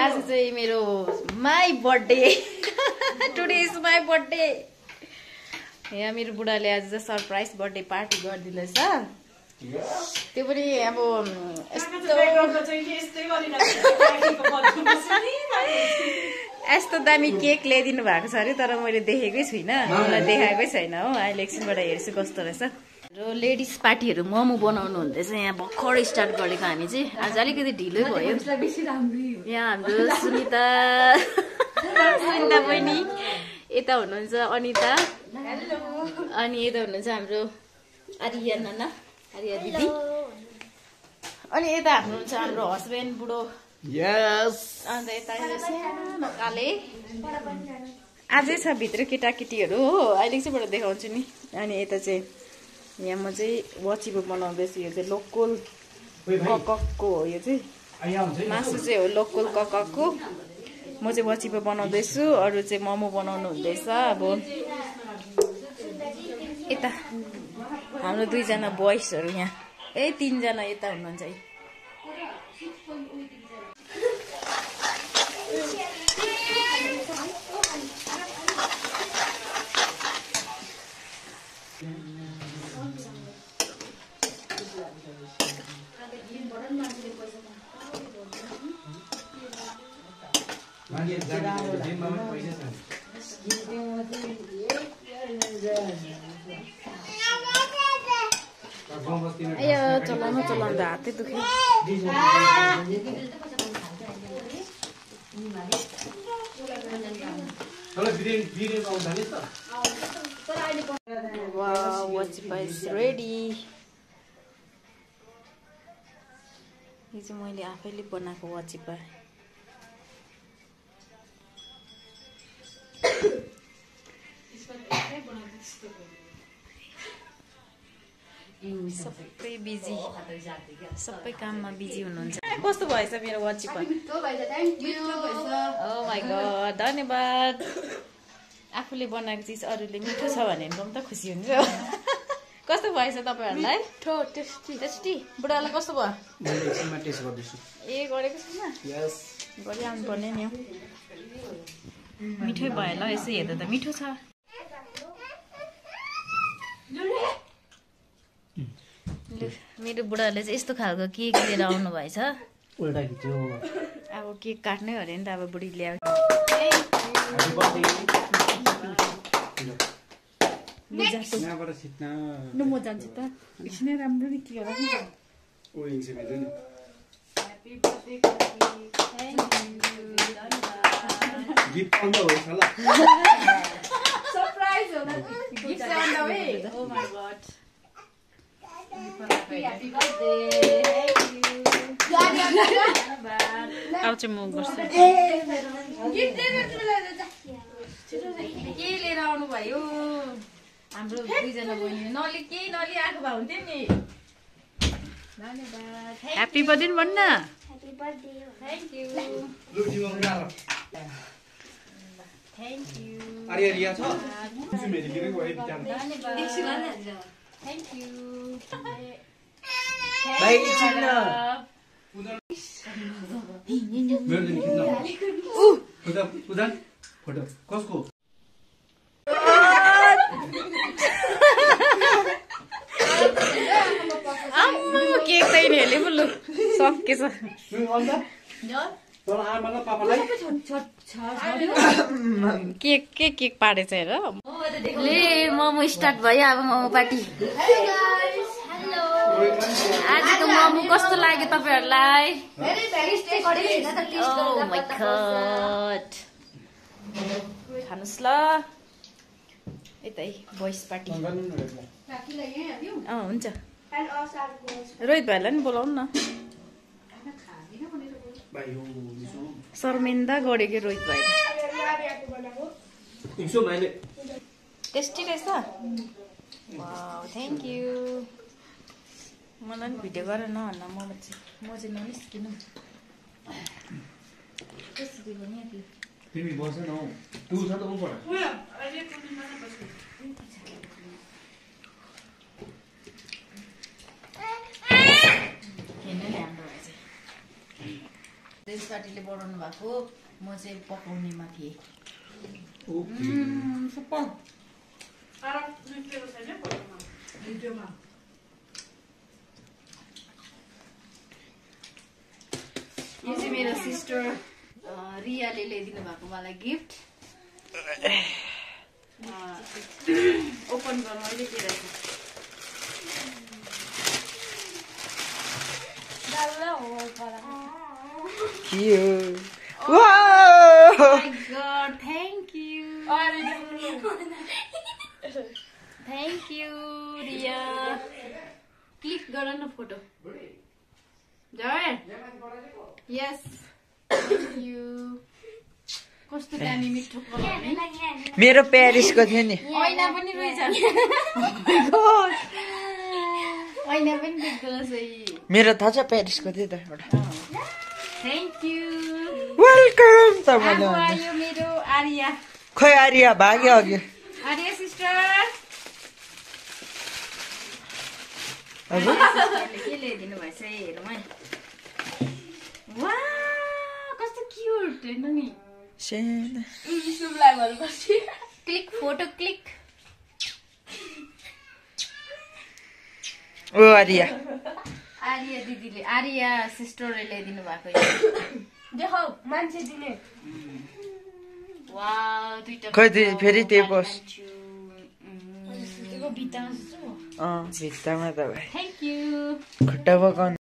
आज चाहिँ मेरो my birthday today is my birthday यहाँ मेरो बुढाले आज चाहिँ सरप्राइज बर्थडे पार्टी गरिदिँदैछ त्यो पनि अब यस्तो दामी केक ल्याइदिनु भएको छ अरे तर मैले देखेकै छुइनँ मलाई देखाएकै छैन हो अहिले एकछिनबाट हेर्छु कस्तो रहेछ र लेडिज पार्टीहरू मोमो बनाउनु हुँदैछ यहाँ भर्खर स्टार्ट गरेको हामी चाहिँ आज अलिकति ढिलै भयो यहाँ हाम्रो सुनिता बहिनी यता हुनुहुन्छ अनिता अनि यता हुनुहुन्छ हाम्रो आर्या नाना आर्या दिदी अनि यता हुनुहुन्छ हाम्रो हस्बेन्ड बुढो यस अन्त यता सानो काले आजै छ भित्र केटाकेटीहरू हो अहिले एकछिनबाट देखाउँछु नि अनि यता चाहिँ यहाँ म चाहिँ वचिपो बनाउँदैछु यो चाहिँ लोकल कककको हो यो चाहिँ मासु चाहिँ हो लोकल कककको म चाहिँ वचिपो बनाउँदैछु अरू चाहिँ मोमो बनाउनु हुँदैछ अब यता हाम्रो दुईजना बोइसहरू यहाँ तीनजना यता हुनुहुन्छ है चलाउँदा हातै दुख्यो रेडी यो चाहिँ मैले आफैले बनाएको वाचिपा सबै बिजी सबै काममा बिजी हुनुहुन्छ कस्तो भएछ मेरो वाचिपा ओ माइ गॉड धन्यवाद आफूले बनाएको चिज अरूले मिठो छ भने म त खुसी हुन्छु कस्तो भएछ तपाईहरुलाई टेस्टी टेस्टी बुढालाई कस्तो भयो मैले एकछिनमा टेस्ट गर्दैछु ए गरेको छैन यस गरिहाल्नु पर्ने नि मिठै भयो ल यसो हेर्दा त मिठो छ मेरो बुढाले चाहिँ यस्तो खालको केक लिएर आउनु भएछ उल्टा खिच्यो अब केक काट्नै हो रे नि त अब बुढी ल्याउ म जान्छु त एकछिनै राम्रो नि के होला अब चाहिँ म गर्छु के लिएर आउनु भयो हाम्रो दुईजना बहिनी नलि केही नलि आएको भए हुन्थ्यो नि धन्यवाद ह्यापी बर्थडे भन्न thank you thank you Arya Riya छ थ्याङ्क यू भाइ चिन्न फोटो कसको केक त यिनीहरूले पो लु सकेछ केक पारेछ हेर ले मोमो स्टार्ट भयो अब मोमो पार्टी आजको मोमो कस्तो लाग्यो तपाईहरुलाई खानुस् ल यतै बोइस पार्टी हुन्छ रोहित भाइलाई नि बोलाउनु न शर्मिन्दा गऱ्यो कि रोहित भाइ टेस्टी रहेछ थ्याङ्क यू मलाई पनि भिडियो गर न भन्न म चाहिँ ननिस्किनु तिमी बस न तु छ त उ पढ देश पार्टीले बनाउनु भएको म चाहिँ पकाउनेमा थिएँ सुपर यो चाहिँ मेरो सिस्टर रियाले ल्याइदिनु भएको मलाई गिफ्ट ओपन गर्नु अहिले के रहेछ थ्याङ्क यू रिया क्लिक गर न फोटो जय यस थ्याङ्क यू कस्तो दामी मिठो कलर मेरो प्यारिसको थियो नि ऐना पनि रहेछ ऐना पनि देख्दो रहेछ मेरो थाहा छ प्यारिसको थियो त एउटा थ्याङ्क यू वेलकम तपाईले आयो मेरो आर्या खोइ आर्या भाग्यो अघि आर्या सिस्टर हजुर के ल्याइदिनु भएछ हेरौँ है वा कस्तो क्युट हेर्नु नि क्लिक फोटो क्लिक ओ आर्या आर्या दिदीले आर्या सिस्टरले ल्याइदिनु भएको देखाउ मान्छे दिने वाउ दुईटा खोइ फेरि त्यही बस भित्तामा भित्तामा त भाइ थ्याङ्क यू खुट्टा पकाउनु